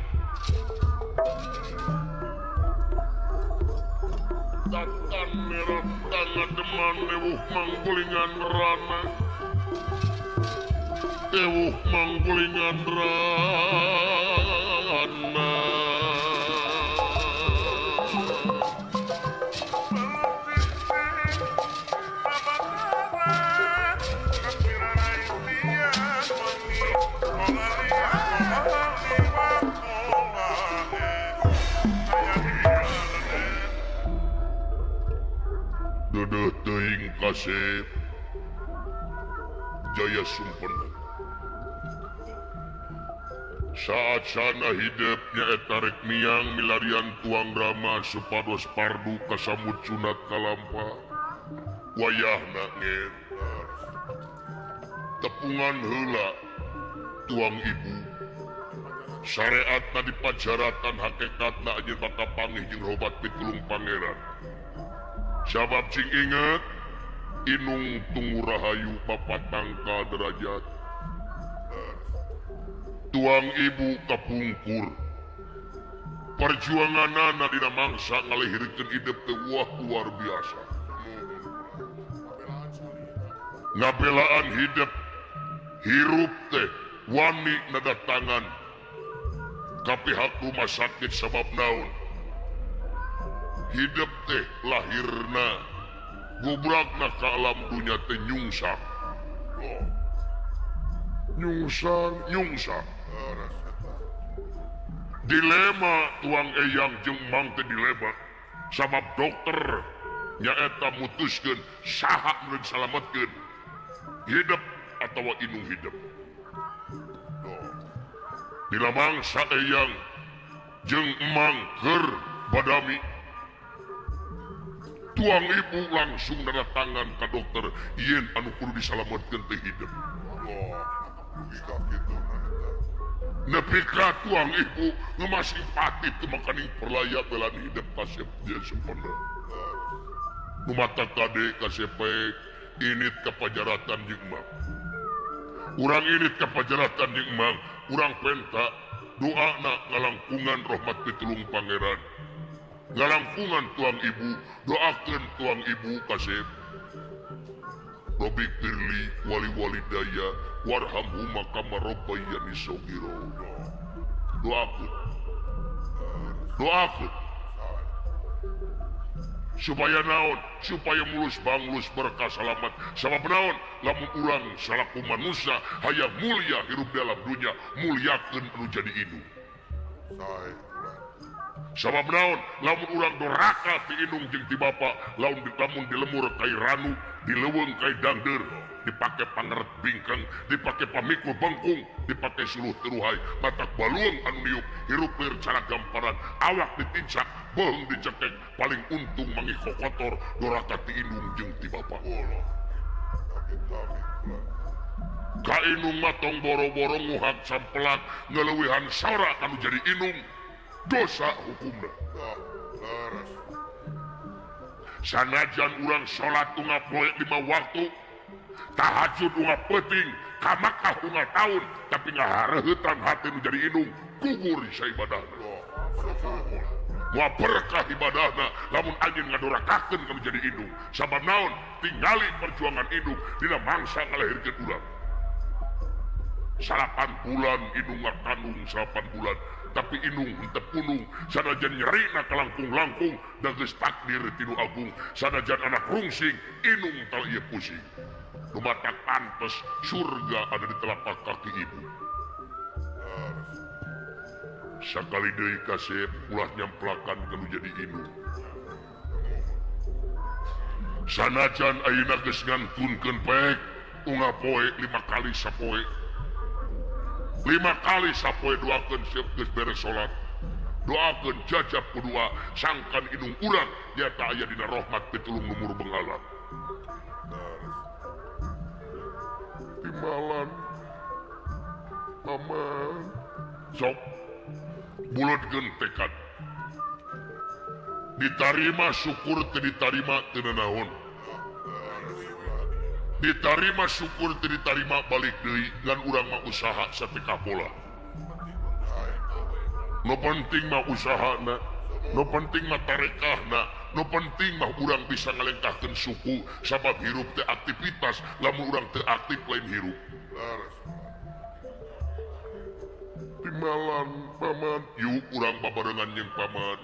Tatan merah tangademan ewuh manggulingan rana ewuh manggulingan rana. Dedeh teuing kasep Jaya Sumpena saat sana hidup nyaeta rek miang milarian tuang Rama supados pardu kasamut sunat kalampa wayahna ngen tepungan heula tuang ibu syariatna dipajaratan hakikatna anjeun bakal pangih jeung robat pitulung pangeran. Sabab cing inget inung tunggu rahayu bapak tangka derajat tuang ibu kapungkur perjuanganana dina mangsa ngalihirkeun hidup teh wah luar biasa ngabelaan hidup hirup teh wani nadatangan ka pihak rumah sakit sabab naon hidup teh lahirna gubrakna ka alam dunya teh nyungsang nyungsang nyungsang dilema tuang eyang jeung mang teh dilema sabab dokter nyaeta mutuskeun saha nu disalametkeun hidup atawa inung hidup. Dila mangsa eyang jeung emang keur badami tuang ibu langsung nadatangan ka dokter yen anu kudu disalametkeun teh hidup. Nepi ka tuang ibu ngemasih pati teu makaning perlaya belan hidup kasep dia sempurna. Nu mata kade kasepek init ka pajaratan jeung emang. Urang init ka pajaratan jeung emang, urang penta doana ngalangkungan rahmat pitulung pangeran. Ngalangkungan tuang ibu, doakeun tuang ibu kasep. Robi firli wali walidaya warhamhuma kama rabbayani shaghira. Doakeun. Doakeun. Supaya naon? Supaya mulus banglus berkah salamat. Sabab naon? Lamun urang salaku manusia hayang mulia hirup dalam dunya, muliakeun anu jadi indung. Sabab naon? Lamun urang doraka ti indung jeung ti bapa, lamun dilemur kai ranu, dileuweung kai dangdeur, dipake pangeret bingkeng, dipake pamikul bengkung, dipake suluh teruhai, matak baluang anu niup, hirup lir cara gamparan, awak ditincak, beung dicekek, paling untung mangi kokotor, doraka ti indung jeung ti bapa. Ka indung mah tong boro-boro nguhak sampelak, ngaleuwihan sora anu jadi indung, dosa hukumna. Sanajan urang salat unggal poe 5 waktu, tahajud unggal peuting, ka Makkah unggal taun, tapi ngahareutan hati nu jadi indung, gugur saibadahna. Moal berkah ibadahna lamun anjeun ngadorakakeun ka nu jadi indung. Sabab naon? Tingali perjuangan indung dina mangsa ngalahirkeun urang. 8 bulan indung ngakandung 8 bulan, tapi indung henteu punung, sanajan nyerina kalangkung-langkung, da geus takdir ti nu agung, sanajan anak rungsing, indung tal ieu pusing. Nu matak pantes surga ada di telapak kaki ibu. Sakali deui kasep ulah nyamplakan kanu jadi indung. Sanajan ayeuna geus ngantunkeun pek unggal poe 5 kali sapoe. 5 kali sapoe doakeun siap geus beres salat. Doakeun jajab kedua sangkan indung urang nyata aya dina rahmat pitulung nu murbeng alam. Timalan paman sok bulatkeun tekad. Ditarima syukur teu ditarima teu nanaon. Ditarima syukur teu ditarima balik deui ngan urang mah usaha sateka pola. Nu penting mah usahana, nu penting mah tarekahna, nu penting mah urang bisa ngalengkahkeun suku sabab hirup teh aktivitas, lamun urang teu aktif lain hirup. Timalan paman, yuk urang babarengan jeung paman.